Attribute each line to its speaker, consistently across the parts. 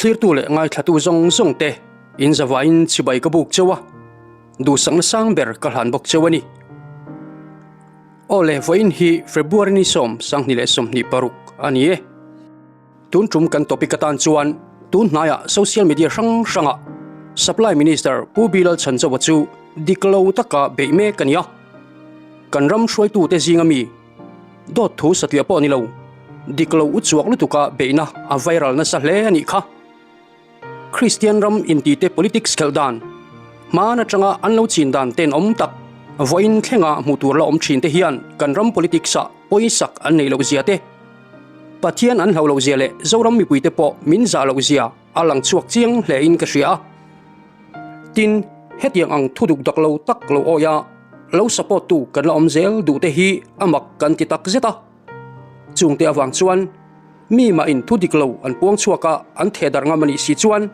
Speaker 1: Thlirtu leh ngaithlatu zawng zawng te in zavaiin chibai ka buk cheu a, duhsakna sang ber ka hlan bawk cheu a ni. Aw le, vawiin hi February ni 10, 2026 a ni e. Tun tum kan topic atan chuan tun hnaiah social media hrang hrangah Supply Minister Pu Bilal Chhanchova chu dik lo taka beih mek a ni a. Kan ram hruaitute zinga mi dawt thu satliah pawh a ni lo, dik lo uchuak lutuka beihna a viral nasa hle a nih kha. Kristian ram intite politics khelh dan, hman atanga an lo chin dan tenawm tak, vawiin thlenga hmuh tur la awm thin te hian kan ram politics ah pawisak an neih loh zia te, Pathian an hlauh loh zia leh Zoram mipuite pawh min zah loh zia a lang chhuak chiang hle in ka hria a. Tin, hetiang ang thu duk dak lo tak lo awi a, lo support tu kan la awm zel duh te hi a mak kan ti tak zet a. Chungte avang chuan mi mahin thu dik lo an puang chhuak a, an theh darh ngam a nih si chuan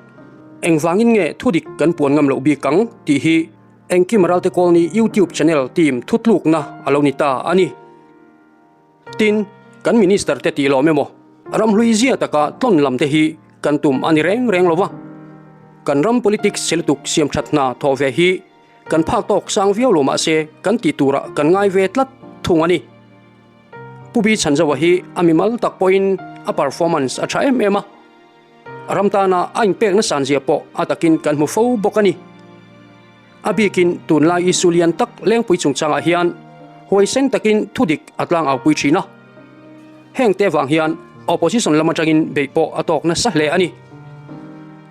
Speaker 1: engvangin nge thu dik kan puan ngam loh bik ang tih hi Engkim Ralte Kawlni YouTube channel team thutlukna a lo ni ta a ni. Tin, kan minister te tih lawm emaw ramhlui zia taka tlawn lam te hi kan tum a ni reng reng lo va. Kan ram politics che lutuk siam that hna thawh ve hi kan phak tawk sang viau lo mahse kan tih turah kan ngai ve tlat thung a ni. Pu Bi Chhanzova hi a mimal tak pawhin a performance a tha em em a, ram tana a inpek nasan zia pawh a takin kan hmu fo bawk a ni. A bikin tunlai issue lian tak lengpui chungchangah hian huaisen takin thudik a tlangaupui thin a. Heng te vang hian opposition lam atangin beih pawh a tawk nasa hle a ni.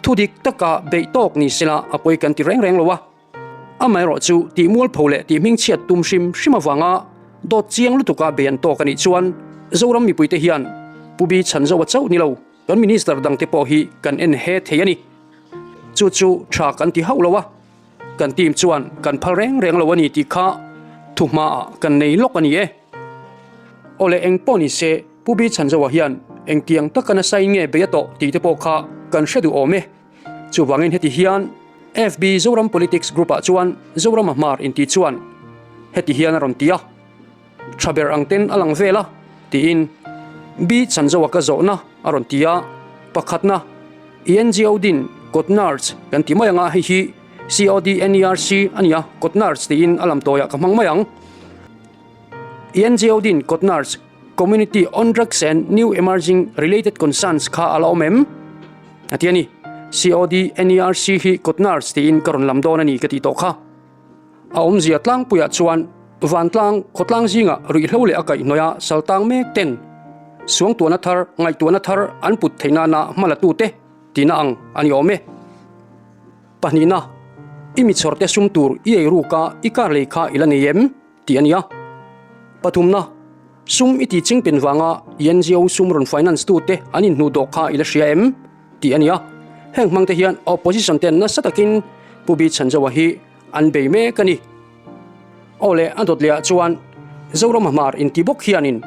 Speaker 1: Thudik taka beih tawk ni sela a pawi kan ti reng reng lo a. Amaherawh chu tih mualpho leh tih hmingchhiat tum hrim hrim avanga dawt chiang lutuka bei an tawk a nih chuan Zoram mipuite hian Pu Bi Chhanzoa chauh ni lo kan Minister dangte pawh hi kan en he thei a ni. Chu chu tha kan ti hauh lo a, kan team chuan kan phal reng reng lo a ni tih kha thuhmaah kan nei lawk a ni e. Awle eng pawh ni se Pu Bi Chhanzoa hian engtiang taka nasa in nge bei a tawh tih te pawh kha kan hre duh awm e. Chuvangin heti hian FB Zoram Politics Group ah chuan Zorama Hmar inti chuan heti hian a rawn ti a, Tha ber ang ten a lang vel a, tiin B Chanzoa ka zawhna a rawn ti a, pakhatna ENGO din Codnerc kan ti mai anga hei hi CODNERC a nia, Codnerc tiin a lamtawiah ka hmang mai ang. ENGO din Codnerc Community on Drugs and New Emerging Related Concerns kha a la awm em? A ti a ni. CODNERC hi Codnerc tiin ka rawn lam dawn a ni ka tih tawh kha. A awmzia tlangpuiah chuan vantlang khawtlang zingah ruihhlo leh a kaihhnawih a saltang mek ten suangtuahna thar, ngaihtuahna thar an put theih nana hma la tute tihna ang a ni awm e. Pahnihna, I mi chhawrte sum tur i ei ruk a, i kar lei kha i la nei em? tih a ni a. Pathumna, Sum i tih chingpen vanga NGO sum rawn finance tute an inhnuh dawh kha i la hria em? tih a ni a. Heng hmangte hian opposition ten nasa takin Pu Bi Chhanzoa hi an bei mek a ni. Aw le, a dawt lehah chuan Zoram Hmar inti bawk hianin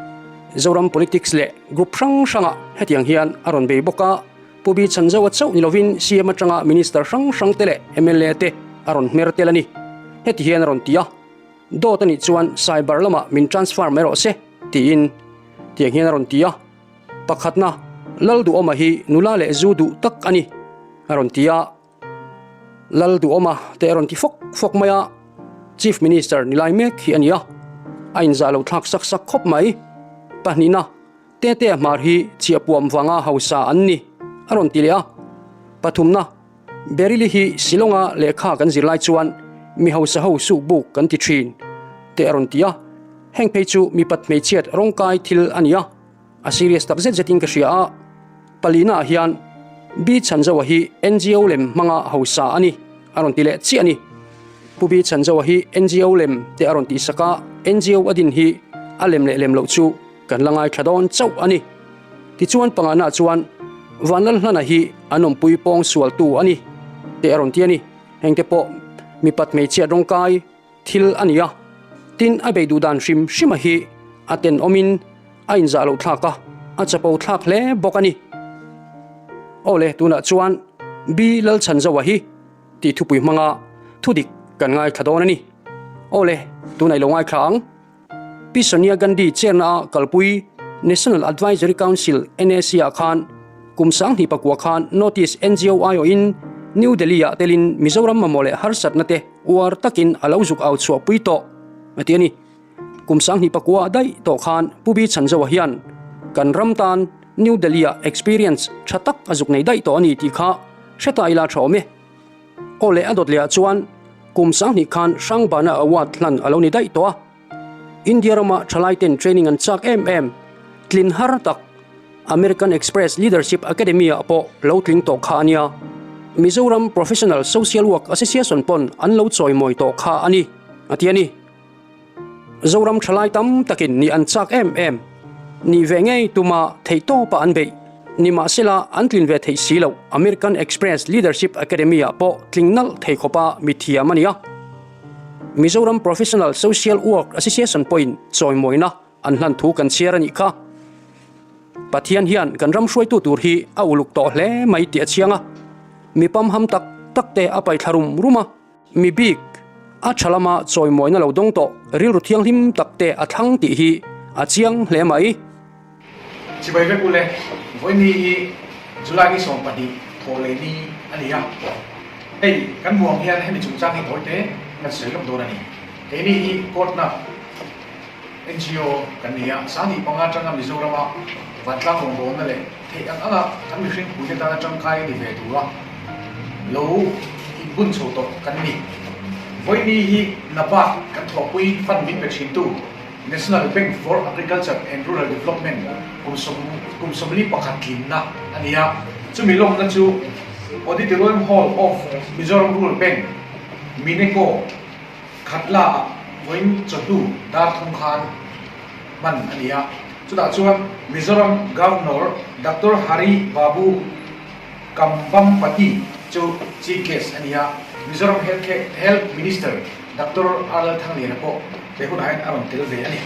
Speaker 1: Zoram politics leh group hrang hrangah hetiang hian a rawn bei bawk a, Pu Bi Chhanzoa chauh ni lovin CM atanga minister hrang hrangte leh mla te a rawn hmer tel a ni. Heti hian a rawn ti a. Dawt a nih chuan cyber lamah min transfer mai rawh se tiin tiang hian a rawn ti a. Pakhatna, Lalduhawma hi nula leh zu duh tak a ni a rawn ti a. Lalduhawma te a rawn ti fawk fawk mai a, Chief Minister ni lai mek hi a ni a, a inzah lo thlak sak sak khawp mai. Pahnihna, Tete Hmar hi chiahpuam vanga hausa an ni a rawn ti leh a. Pathumna, Berili hi Shillong-a lehkha kan zir lai chuan mi hausa ho suk buk kan ti thin te a rawn ti a, heng phei chu mipat hmeichhiat rawngkai thil a ni a, a serious tak zet zetin ka hria a. Palina ah hian Bi Chhanzoa hi NGO lem hmanga hausa a ni a rawn ti leh chiah a ni. Pu Bi Chhanzoa hi NGO lem te a rawn tihsak a, NGO a din hi a lem leh lem loh chu Kan la ngaithla dawn chauh a ni. Tichuan pangana chuan Vanlalhlana hi an awmpui pawng sualtu a ni tih a rawn ti a ni. Hengte pawh mipat hmeichhiat rawngkai thil a ni a, tin a bei duh dan hrim hrima hi a tenawmin a inzah loh thlak a, a chapo thlak hle bawk a ni. Awle tunah chuan B Lalchhanzoa hi tih thupui hmanga thudik kan ngaithla dawn a ni. Awle tunah i lo ngaithla ang. Pi Sonia Gandhi chairna a kalpui National Advisory Council, NAC, ah khan Kum 2009 khan Notice NGO aiawhin New Delhi-ah telin Mizoram mamawh leh harsatna te uar takin a lo zuk au chhuahpui tawh, a ti a ni. Kum 2009 daih tawh khan Pu Bi Chhanzoa hian kan ram tan New Delhi-ah experience tha tak a zuk nei daih tawh a ni tih kha hre ta ila tha awm e. Aw leh a dawt lehah chuan kum 2000 khan Hrangbana Award hlan a lo ni daih tawh a. India rama thalaiten training an chak em em, tlin har tak American Express Leadership Academy-ah pawh lo tling tawh kha a nia. Mizoram Professional Social Work Association pawn an lo chawimawi tawh kha a ni, a ti a ni. Zoram thalai tam takin nih an chak em em, nih ve ngei tuma theihtawpa an beih. Nimahsela an tlin ve theih si loh American Express Leadership Academy-ah pawh tling nalh thei khawpa mithiam a ni a. Mizoram Professional Social Work Association pawhin chawimawina an hlan thu kan chhiar a nih kha. Pathian hian kan ram hruaitu tur hi a uluk tawh hle mai tih a chiang a, mi pamham tak tak te a paithla rum rum a, mi bik a tha lama chawimawina lo dawng tawh rilru thianghlim tak te a thlang tih hi a chiang hle mai.
Speaker 2: Chibai vek ule, vawiini hi July ni 20 thawh leh ni a ni a, hei kan hmuh ang hian hemi chungchang hi tawi te kan sawi lawk dawn a ni. Keini hi Court-na NGO kan ni a, 25 atanga Mizorama vantlang rawngbawlna leh theih ang anga kan mihring puite tana tangkai ni ve tura lo inbun chho tawh kan ni. Vawiini hi NABARD kan thawhpui fund min pe thintu National Bank for Agriculture and Rural Development kum kum 41 tlinna a ni a, chumi lawmna chu Auditorium Hall of Mizoram Rural Bank, Mineco, Khatla-ah vawiin chawhnu dar thum khan hman a ni a. Chutah chuan Mizoram Governor Doctor Hari Babu Kambhampati chu Chief Guest a ni a, Mizoram Health Minister Doctor R Lalthangliana pawh he hunah hian a rawn tel ve a ni.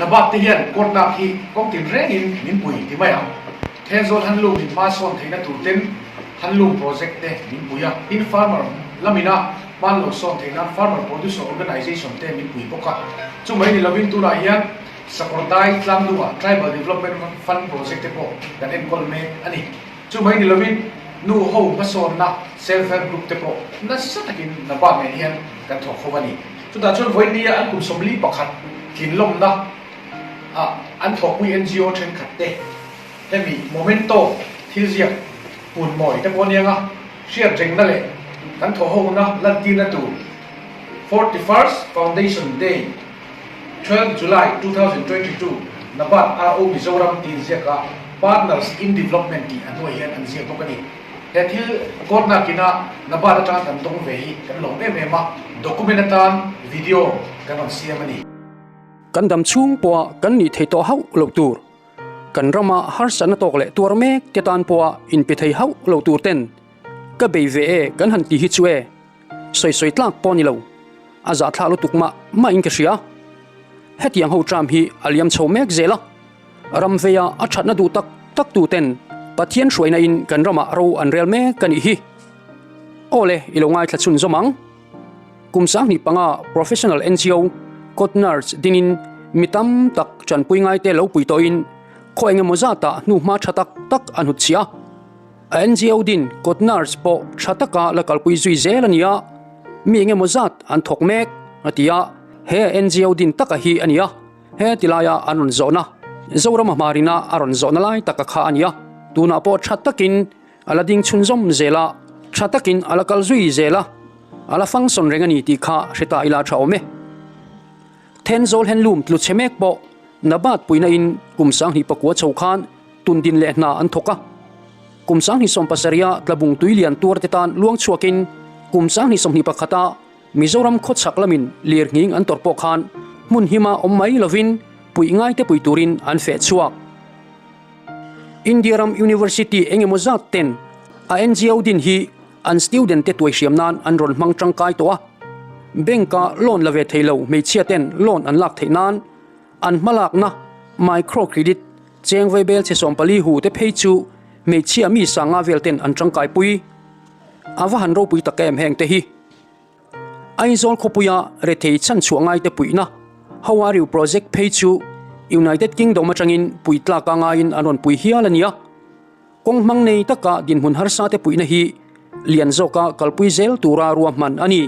Speaker 2: NABARD te hian court lak hi kawng tin rengin min pui ti mai ang. Thenzawl handloom in hma sawn theihna tur ten handloom project te min pui a, tin farmer lamina hman lo sawn theih nan farmer producer organization te min pui bawk a. Chumai ni lovin tunah hian Sakawrdai Tlangdunga Tribal Development Fund project te pawh kan enkawl mek a ni. Chumai ni lovin nu ho hmasawnna Self Help Group te pawh nasa takin NABARD nen hian kan thawk ho a ni. Chutah chuan vawinia an kum 41 tlinlawmna ah an thawhpui NGO thenkhat te hemi Momento thil ziak pun mawi te pawh aniang a, hriatrengna leh kan thawh hona lantirna tur 41st Foundation Day 12 July 2022 NABARD RO Mizoram tih inziaka Partners in Development tih a hnuai hian an ziak bawk a ni. He thil court-na kina NABARD atanga kan dawng ve hi kan lawm em em a, document atan video kan rawn siam a ni.
Speaker 1: Kan dam chhung pawha kan nih thei tawh hauh loh tur, kan rama harsatna tawk leh tuar mek te tan pawha inpe thei hauh loh tur ten ka bei ve e kan han ti hi chu e, sawi sawi tlak pawh a ni lo, a zahthlak lutuk mah mah in ka hria. Hetiang ho tram hi a liam chho mek zel a. Ram veia a thatna duh tak tak tu ten Pathian hruaina in kan ramah ro an rel mek a nih hi. Aw le, i lo ngaithla chhun zawm ang. Kum 25 Professional NGO Cotnards dingin mi tam tak tanpui ngaite lo pui tawhin khaw eng emaw zatah hnuhma tha tak tak a hnutchhiah a. A NGO din Cotnards pawh tha taka la kalpui zui zel a ni a, mi eng emaw zat an thawk mek a ti a, he NGO din taka hi a ni a. He ti laia an rawn zawhna, Zorama hmarina a rawn zawhna lai taka kha a ni a, tunah pawh tha takin a la ding chhunzawm zel a, tha takin a la kal zui zel a, a la function reng a ni tih kha hre ta ila tha awm e. Thenzawl handloom tlu chhe mek pawh NABARD puihna in kum 2009 chho khan tundin leh hna an thawk a. Kum 2017 a tlabung tui lian tuar te tan luang chhuakin kum 2021 a Mizoram khawchhak lamin lirnghing an tawrh pawh khan hmun hima awm mai lovin puih ngaite pui turin an feh chhuak. India ram University eng emaw zat ten a NGO din hi an student te tuaihriam nan an rawn hmang tangkai tawh a. Bank-a loan la ve thei lo hmeichhia ten loan an lak theih nan an hmalakna micro credit cheng vaibel chhe 40 hu te phei chu hmeichhia mi sanga vel ten an tangkaipui. A va han ropui tak em heng te hi. Aizawl khawpuia rethei chhanchhuah ngaite puihna How are you project phei chu United Kingdom atangin pui tlak a ngaiin an rawn pui hial a nia. Kawng hmang nei taka dinhmun harsa te puihna hi lian zawka kalpui zel tura ruahman a ni.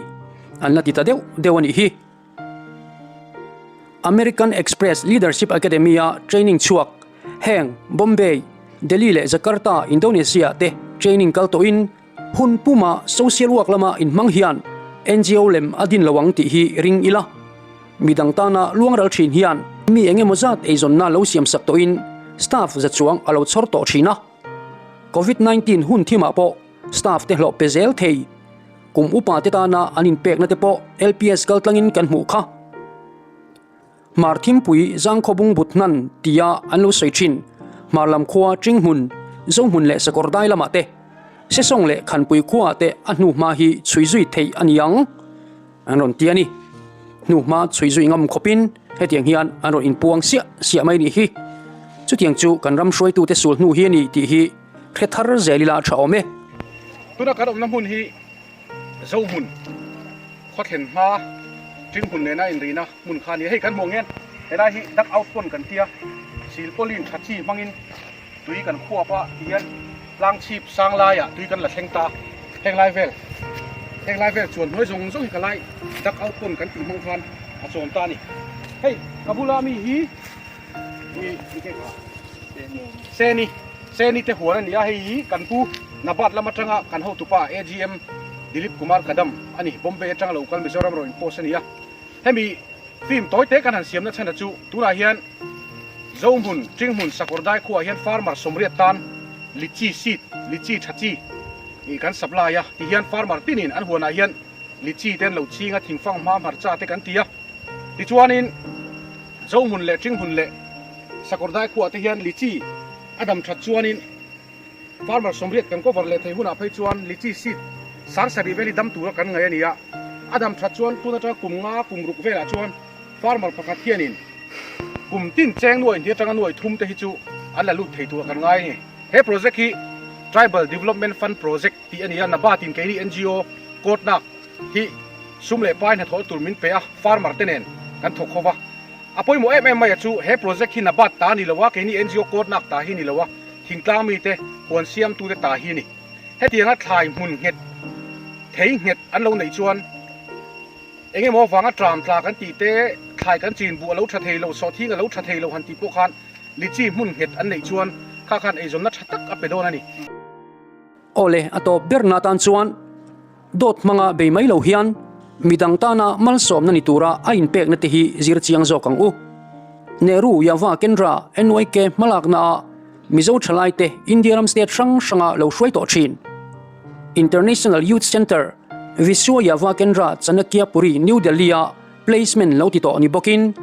Speaker 1: An la ti ta deuh deuh a nih hi. American Express Leadership Academy-a training chhuak heng Bombay, Delhi leh Jakarta, Indonesia te training kal tawhin hun puma social work lama inhmang hian NGO lem a din lo ang tih hi ring ila. Midang tana luangral thin hian mi eng emaw zat eizawnna lo siamsak tawhin staff za chuang a lo chhawr tawh thin a. Covid 19 hun thimah pawh staff te hlawh pe zel thei. Kum upa te tana an inpekna te pawh LPS kaltlangin kan hmuh kha. Hmar Thimpui Zangkhaw Bungbut hnan tia an lo sawi thin. Hmar lam khua Tringhmun, Zohmun leh Sakawrdai lamah te, Sesawng leh Khanpui khuaah te a hnuhma hi chhui zui theih a ni ang an rawn ti a ni. Hnuhma chhui zui ngam khawpin hetiang hian an rawn inpuang siah siah mai nih hi. Chutiang chu kan ram hruaitute sul hnu hi a ni tih hi hre thar zel ila a tha awm e.
Speaker 2: Tuna kan awmna hmun hi Zohmun khawthlen hma Tringhmun nena inrihna hmun kha a ni a. Hei kan hmuh ang hian helai hi duck out pond kan tia, silpawlin tha chi hmangin tui kan khuap a ti hian tlang chhip sang laiah tui kan la thleng ta. Heng lai vel heng lai vel chuan hnuai zawng zawng hi ka lai duck out pond kan tih hmang khan a chawm ta a ni. Hei ka bula mi hi Seni Seni te huan a ni a, hei hi kan pu Nabat lam atanga kan hotupa AGM Dilip Kumar Kadam a ni, Bombay atanga lo kal Mizoram rawn post a ni a. Hemi film tawi te kan han siamna chhan a chu tunah hian Zohmun, Tringhmun, Sakawrdai khuaah hian farmer sawmriat tan litchi seed, litchi tha chi kan supply a, tihian farmer tinin an huanah hian litchi te an lo ching a, thingfang hma hmarcha te kan ti a. Tichuanin Zohmun leh Tringhmun leh Sakawrdai khuaah te hian litchi a dam that chuanin farmer sawmriat kan cover leh thei hunah phei chuan litchi seed sangsarih vel hi dam tura kan ngaih a ni a. A dam that chuan tun atanga kum nga kum ruk velah chuan farmer pakhat hianin kum tin cheng nuai hnih atanga nuai thum te hi chu an la lut thei tura kan ngai a ni. He project hi Tribal Development Fund Project tih a ni a, Nabatin keini NGO Kawtnak hi sum leh pai hnathawh tur min pe a, farmer te nen kan thawk ho va. A pawimawh em em mai a chu he project hi Nabat ta a ni lo a, keini NGO Kawtnak ta hi a ni lo a, thingtlang mite, huan siamtute ta hi a ni. Hetianga thlai hmun nghet, thei nghet an lo neih chuan eng emaw avanga tram tla kan tih te, thlai kan chin buh a lo tha thei lo, sawhthing a lo tha thei lo han tih pawh khan litchi hmun nghet an neih chuan kha khan eizawnna tha tak a pe dawn a ni.
Speaker 1: Awle, a tawp berna atan chuan dawt hmanga bei mai lo hian midang tana malsawmna ni tura a inpekna te hi zir chiang zawk ang u. Nehru Yava Kendra, NYK, hmalaknaah Mizo thalaite India ram state hrang hranga lo hruai tawh thin. International Youth Centre, Vishwa Yava Kendra, Chanakyapuri, New Delhi-a placement lo ti tawh ni bawkin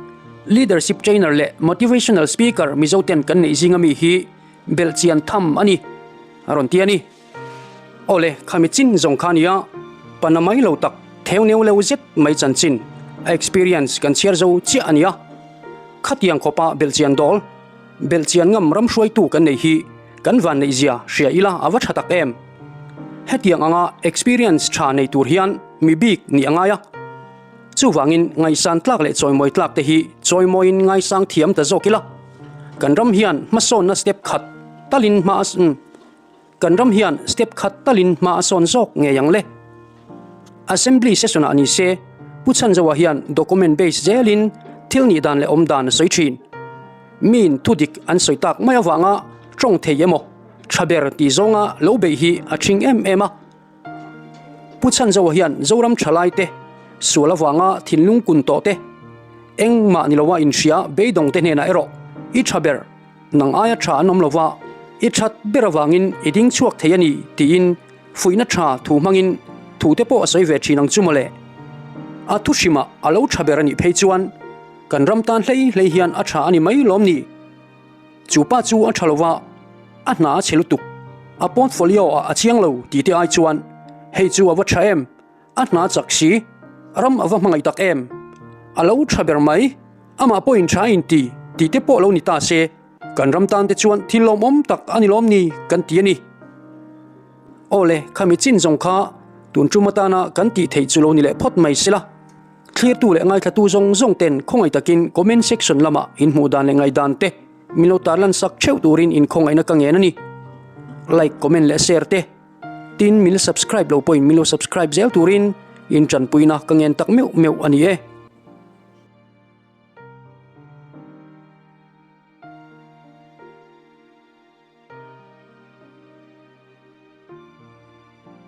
Speaker 1: Leadership Trainer leh Motivational Speaker Mizo ten kan neih zinga mi hi belhchian tham a ni, a rawn ti a ni. Awle, khami chin zawng kha nia, pana mai lo tak, theu neu leu zet mai chanchin, a experience kan chhiar zo chiah a nia. Khatiang khawpa belhchian dawl, belhchian ngam ram hruaitu kan nei hi kan van neih zia hria ila a va tha tak em. Hetiang anga experience tha nei tur hian mi bik nih a ngai a. Chuvangin ngaihsan tlak leh chawimawi tlak te hi chawimawiin ngaisang thiam ta zawk ila. Kan ram hian hmasawnna step khat talin hma a Kan ram hian step khat talin hma a sawn zawk ngei ang le. Assembly session ah ni se, Pu Chhanzoa hian document base zelin thil nih dan leh awm dan a sawi thin. Miin thu dik an sawi tak mai avanga tawng thei emaw, tha ber tih zawnga lo beih hi a thing em em a. Pu Chhanzoa hian Zoram thalai te, sual avanga thinlung kun tawh te, engmah ni loa inhria beidawng te hnenah erawh i tha ber, Nang aia tha an awm lo va, i that ber avangin i ding chhuak thei a ni tiin fuihna tha thu hmangin thu te pawh a sawi ve thin ang chu mawle. A thu hrimah a lo tha ber a nih phei chuan kan ram tan hlei hlei hian a tha a ni mai lawm ni? Chu pa chu a tha lo va, a hna a chhe lutuk, a portfolio ah a chiang lo tih te ai chuan hei chu a va tha em? A hna chak si, ram a va hmangaih tak em? A lo tha ber mai, amah pawhin tha in ti tih te pawh lo ni ta se, kan ram tan te chuan thil lawmawm tak a ni lawm ni kan ti a ni. Aw le, khami chin zawng kha tun tum atana kan tih theih chu lo ni leh phawt mai sela. Thlirtu leh ngaithlatu zawng zawng ten khawngaih takin comment section lamah in hmuh dan leh ngaihdan te min lo tarlan sak theuh turin in khawngaihna ka ngen a ni. like, comment leh share te. Tin, min subscribe lo pawhin min lo subscribe zel turin in tanpuina ka ngen tak meuh meuh a ni e.